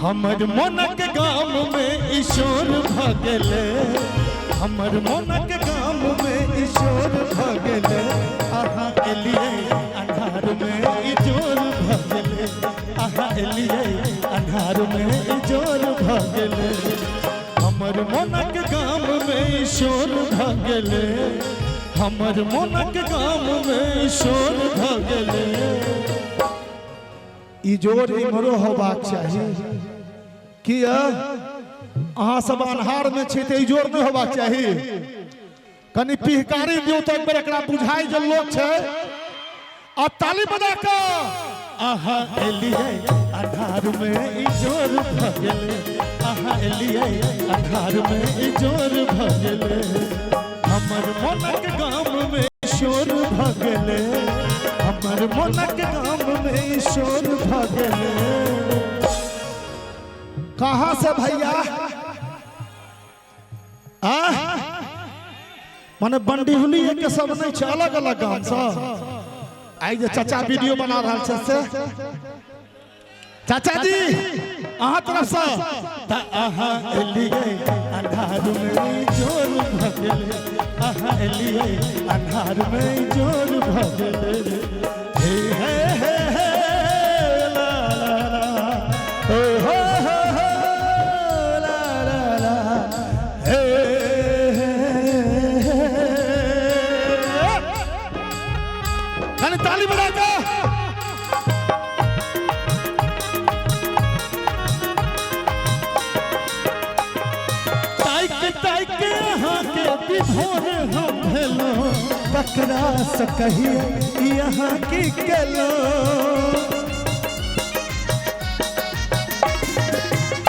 हमर मोनक गाम में ईश्वर भऽ गेलै, हमर मोनक गाम में ईश्वर भऽ गेलै। अहाँ एलियै अन्हार में इजोर भऽ गेलै, अहाँ एलियै अन्हार में इजोर भऽ गेलै। हमर मोनक गाम में ईश्वर भऽ गेलै, हमर मोनक गाम में ईश्वर भऽ गेलै। इजोर इम्हरो होबाक चाही। किया अहाँ सब अन्हार में छी तऽ इजोर नहि होबाक चाही? कनि पिहकारी दियौ तऽ एक बेर एकरा बुझाइ जे लोक छै, आ ताली बजा कऽ। अहाँ एलियै अन्हार में इजोर भऽ गेलै, अहाँ एलियै अन्हार में इजोर भऽ गेलै। हमर मोनक गाम में शोर भऽ गेलै, हमर मोनक गाम में शोर भऽ गेलै। कहाँ से भैया? आ माने बंडिहुली के सब नहीं छै, अलग अलग गाम से आइ जे चाचा वीडियो बना रहल छै से चाचा जी अहाँ तरफ से। तऽ अहाँ एलियै अन्हार में जोर भऽ गेलै, अहाँ एलियै अन्हार में जोर भऽ गेलै। हे हे हे हे ला ला ला, ओ हो हो हो ला ला ला, हे हे हे। कनि ताली बजा कऽ। ताइक ताइक अहाँके विभोर हम भेलहुँ, ककरा से कहिए ई अहाँ की केलहुँ।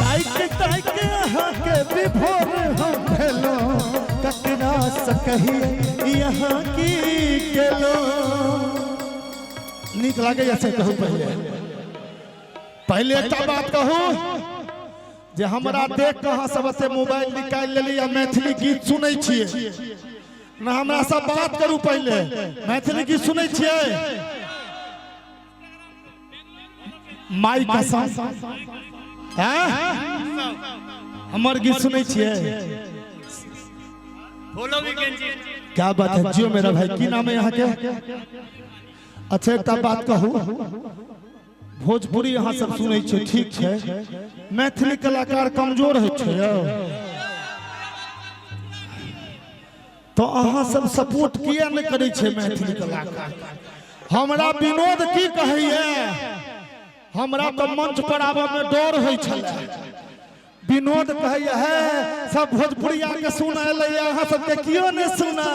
ताइक ताइक अहाँके विभोर हम भेलहुँ, ककरा से कहिए ई अहाँ की केलहुँ। नीक लागैया से कहू। पहिले पहिले एकटा बात कहू जे हमरा देख कऽ अहाँ सब एते मोबाइल निकालि लेली आ मैथिली गीत सुनै छियै ना? हमरा सब बात करू पहिले, मैथिली गीत सुनै छियै? माई कसम हैं, हमर गीत सुनै छियै? क्या बात है, जियो मेरा भाई। की नाम है यहाँ के? अच्छा, एकटा बात कहू, भोजपुरी अहाँ सब सुनै छियै, ठीक छै, मैथिली कलाकार कमजोर होइ छै यौ, तऽ अहाँ सब सपोर्ट किया नहि करै छियै मैथिली कलाकार? हमरा विनोद की कहैया, हमरा तऽ मंच पर आबऽ मे डर होइ छलै। विनोद कहैया, है सब भोजपुरिया के सुन एलैया, अहाँ सबके कियो नहि सुना।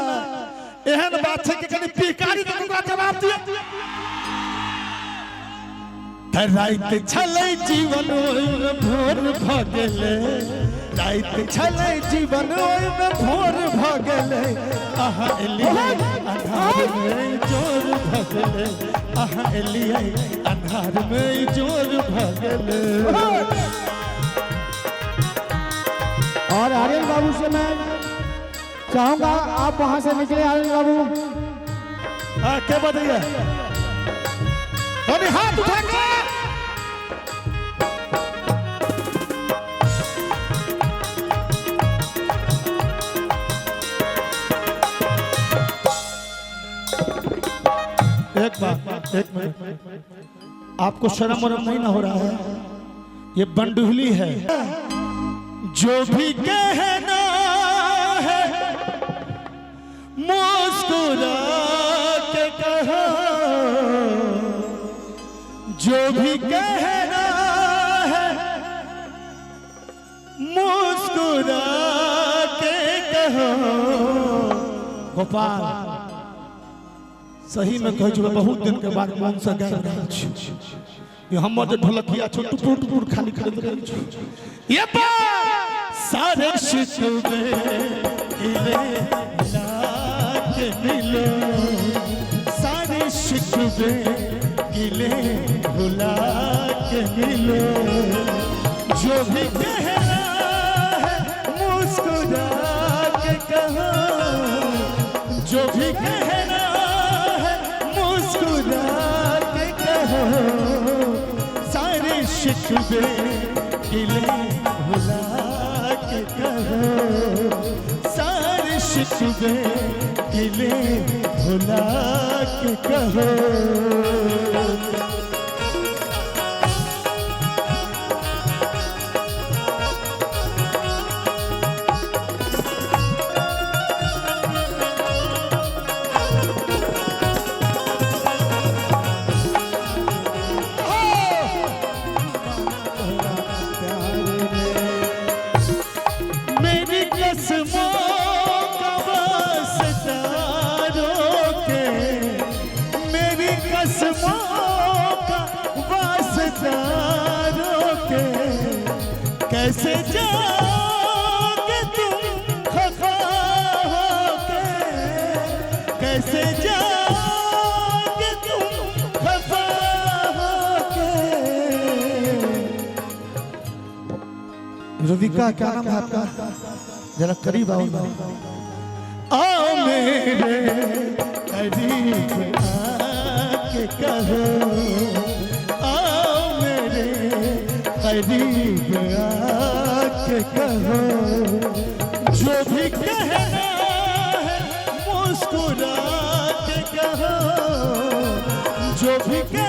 एहन बात छै कि कनि पिहकारी दऽ कऽ ओकरा जवाब दिअ। राति छलै जीवन ओहिमे भोर भऽ गेलै, राति छलै जीवन ओहिमे भोर भऽ गेलै। अहाँ एलियै अन्हारमे जोर भऽ गेलै, अहाँ एलियै अन्हारमे जोर भऽ गेलै। और आर्यन बाबू से मैं चाहूंगा आप वहां से निकले आर्यन बाबू। हाँ, के बजैया? कनि हाथ उठा के। एक बात, एक मिनट, आपको शर्म वरम नहीं ना हो रहा है? ये बंडुहली है। जो भी कहना है मुस्कुरा के कहो, जो भी कहना है मुस्कुरा के कहो। गोपाल, सही में कहै छी, बहुत दिन के बाद मन से गाबि रहल छी। ई हमर जे ढोलकिया छौ, टुपुर टुपुर खाली करैत रहै छौ। ये बा सारे शिकवे गिले लाके मिलो, सारे शिकवे गिले भुला के मिलो। जो भी कहना है मुस्कुरा के कहो, जो भी कहना है मुस्कुरा के कहो। सारे शिकवे गिले भुला के कहो, सारे शिकवे गिले भुला के कहो। मेरी कसमों का वास्ता रोके, मेरी कसमों का वास्ता रोके, कैसे जाओगे तुम खफा होके, कैसे जाओगे तुम खफा होके। रविका, क्या नाम है आपका? जरा करीब आओ ना। आओ मेरे करीब आके कहो, आओ मेरे करीब आके कहो, जो भी कहना है मुस्कुरा के कहो, जो भी कहना